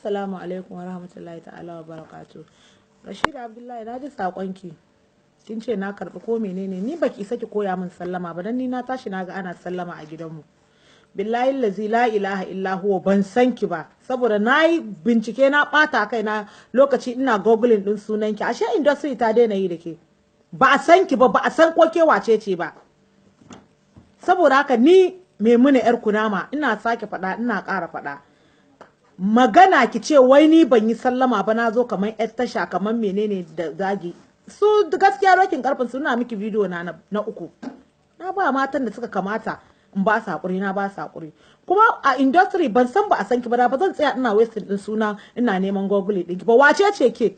Assalamu alaikum wa rahmatullahi ta'ala wa barakatuh. Rashida Abdullahi, na ji saƙonki. Kin ce na karɓi ko menene? Ni baki isa ki koya min sallama ba, dan ni na tashi na ga ana sallama a gidanmu. Billahi lazi la ilaha illa huwa, ban san ki ba, saboda na yi bincike, na ɓata kai na lokaci ina googling ɗin sunanki. Ashe industry ta daina yi da ke. Ba a san ki ba, ba a san ko ke wace ce ba. Saboda haka ni Maimuna yar Kunama, ina sake faɗa, ina ƙara faɗa. Magana ki ce wai ni ban yi sallama ba, na zo kamar yar tasha, kamar menene da zagi. Su gaskiya rokin karfin suna miki bidiyo na na uku. Na ba matan da suka kamata in ba su hakuri, na ba su hakuri. Kuma a industry ban san ba a san ki ba, ba zan tsaya ina wasting din suna ina neman google ɗinki ba. Wace ce ke?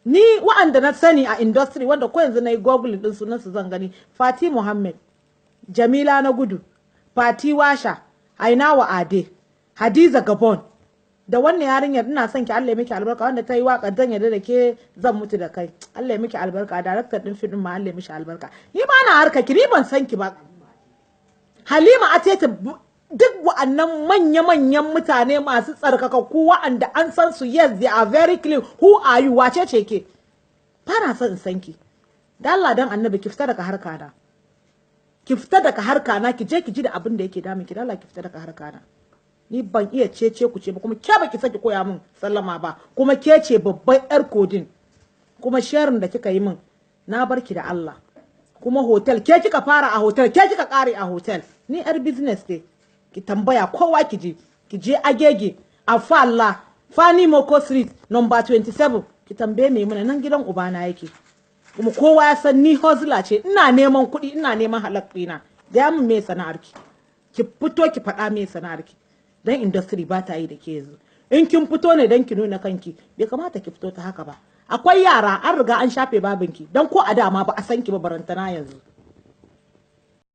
Ni wa'anda na sani a industry, wanda ko yanzu na yi google din sunan su zan gani: Fati Muhammad, Jamila na Gudu, Fati Washa, Ainawa Ade, Hadiza Gabon, da wannan yarinyar, ina son ki, Allah ya miki albarka, wanda ta yi waka "Zan yarda da ke, zan mutu da kai". Allah ya miki albarka. Director din film ma, Allah ya miki albarka. Ni ba na harka ki, ni ban san ki ba. Halima Atete, duk wa'annan manya-manyan mutane masu tsarkakakku wa'anda an san su, yes, they are very clean. Who are you? Wace ce ke? Ba na son in san ki. Da Allah dan Annabi, ki fita daga harka na. Ki fita daga harka na, ki je ki ji da abin da yake damun ki. Da Allah ki fita daga harka na. Ni ban iya cece ku ce ba, kuma ke baki saki koya min sallama ba, kuma ke ce babban yar kodin. Kuma sharin da kika yi min, na barki da Allah. Kuma hotel ke kika fara, a hotel ke kika kare a hotel. Ni yar business ne, ki tambaya kowa, ki je, ki je Agege a Falla Fani Moko Street number 27, ki tambaye Maimuna, nan gidan ubana yake. Kuma kowa ya san ni hustler ce, ina neman kuɗi, ina neman halak ɗina. Gaya min me sana'arki, ki fito ki faɗa me sana'arki, dan industry ba ta yi da ke yanzu. In kin fito ne dan ki nuna kanki, bai kamata ki fito ta haka ba. Akwai yara, an riga an shafe babinki, dan ko a dama ba a san ki ba, barantana yanzu.